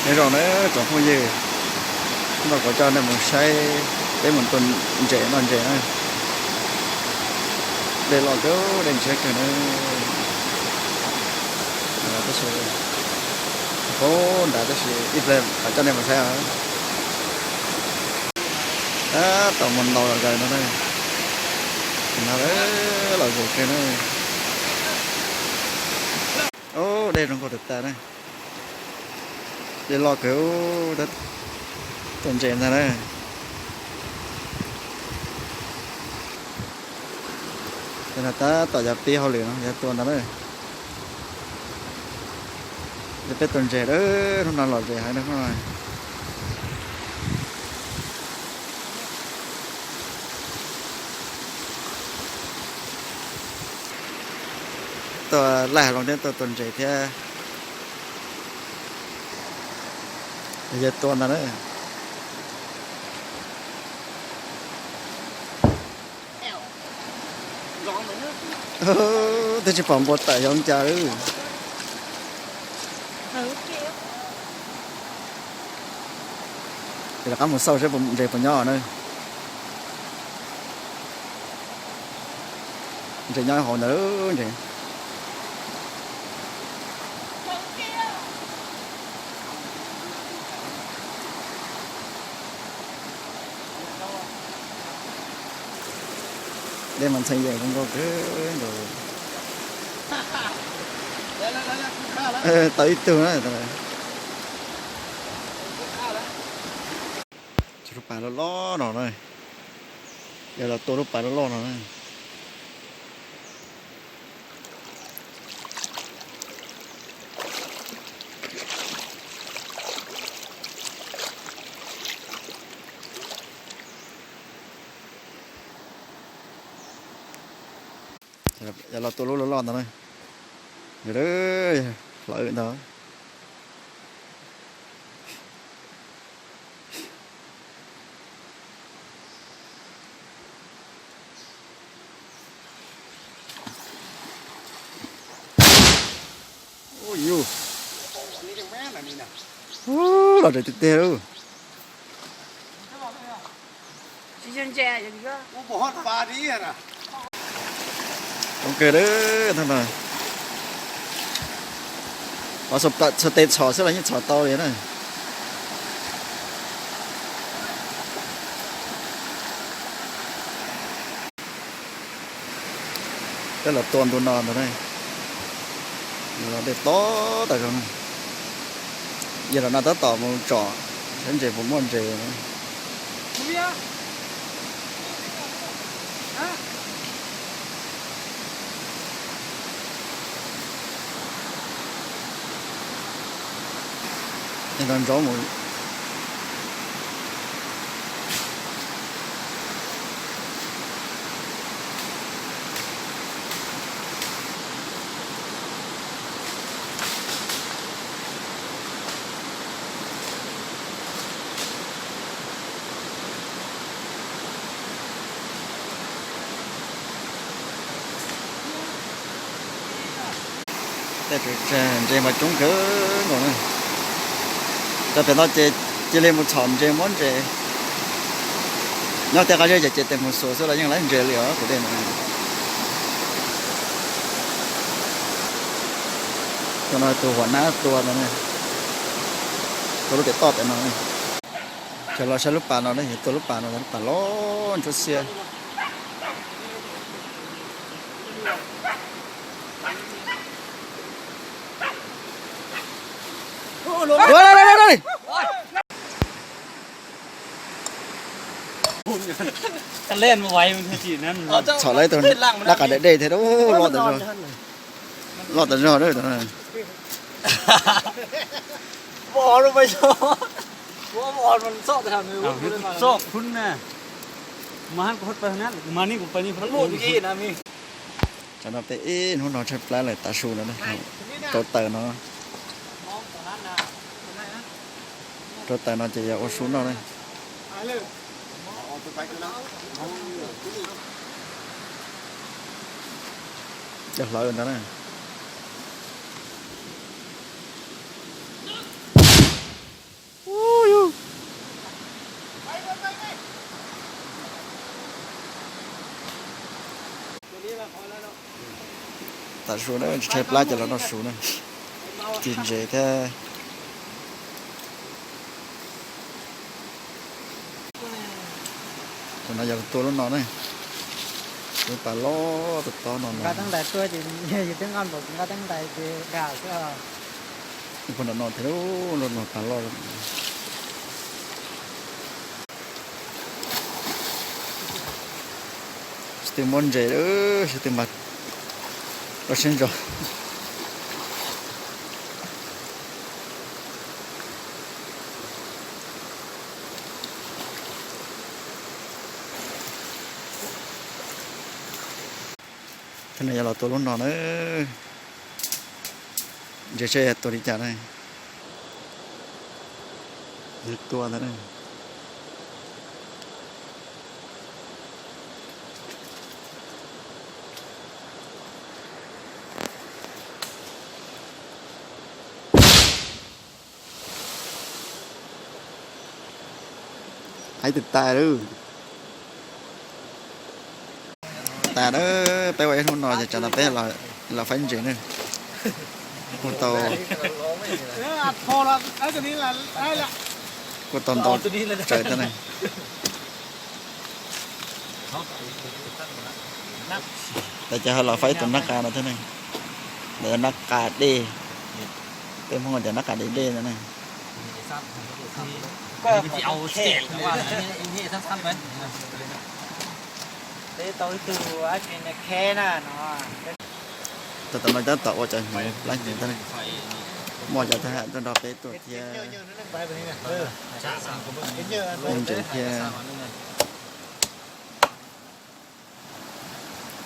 Nyob zoo na tsoom phooj ywg, hnub no kuv coj nej mus saib, peb mus tua ntses noj ntses na. Dej loj kawg, dej ntshiab kawg na. Tab sis, ub, nrad tab sis ib pliag kuv coj nej mus saib os. Tab tom mus ntaus los zaws no na. Tus no los zaws kawg na. Ub, dej zoo nkauj tag tag na. Dej loj kawg, tua ntses ntag na. Ces no tab tom yog pib hauj lwm no, yog tua ntag na. Yog peb tua ntses, hnub no lom zem heev na hnub no. Tuaj laij hav zoov thiab tuaj tua ntses thiab. Yog tua ntag na. Twb tsis pom npua tawm xyov cas lawm. Ces rov qab mus xauj seb ntses puas nyob na. Ntses nyob hauv ntawd ntses. Dej mas ntxhee yees zoo nkauj kawg nkaus. Tau ib tug na. Lub pas loj loj no na. Yog los tua lub pas loj loj no na. Yog los tua lub loj loj ntawd na. Yog hlawv ntag. Ub, los rawv tiag tiag lauj. Zoo kawg ntag. Xov tes txhom xwb los yeej txhom tau li na. Peb los tua ntu no ntag na. Dej tob tas zog. Yog los no tab tom mus tsom saib ntses puas muaj ntses. Ntov ntsoov mus. Tej tsev ntses mas coob kawg nkaus na. Cov pem no ces cia li mus txhom ntses muab ntses. Nyob tej qab zeb ces ces tes mus xuas xwb los yeej laib ntses li os tus dej no. Tus no tus huam nab tua ntawd na. Tua lub pem toj pem no. Ces los saib lub pas no na, yog tua lub pas no, lub pas loj ntsuab xiab. Txhom lawv tus dab qas dej dej thiab, loj tas zog, loj tas zog. Tam no peb ib hnub no tshaib plab lawm tav su no, rau taws no, rau taws no ces yog ua su noj na. Cov hlawv ntawd na. Tam su na, tshaib plab ces los noj su na. Tig ntses thiab. Tam no yog tua lub no na. Lub pas loj tob tob no no. Nqa teeb ntais tuaj ces yus twb nqa npaum nqa teeb ntais ces dag xwb. Pog no no thiab lub no pas loj. Xyov twg muab ntses, xyov twg mas loj siab ntso. Thaum no yog los tua lub no na. Ntses seb tua li cas na. Tua ntag na. Haib tag tas lawm. Tas na, peb ua ib hnub no ces tsam no peb los faib ntses na. Kuj tau, kuj tau ntau tsawg thiab ne. Tas ces ho los faib tus nab qa no thiab ne. Ntawd yog nab qa dej, peb Hmoob tias nab qa dej dej no ne. Tau tam no tab tom ua cov hnyuv plab hnyuv thiab ne. Muaj cov thab ham tuaj nrog peb tuaj thiab. Mus ntses thiab.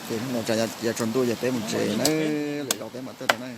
Ces hnub no tsam yuav tsaus ntuj ces peb mus tsev na, lwm zaus peb mam tuaj rau na.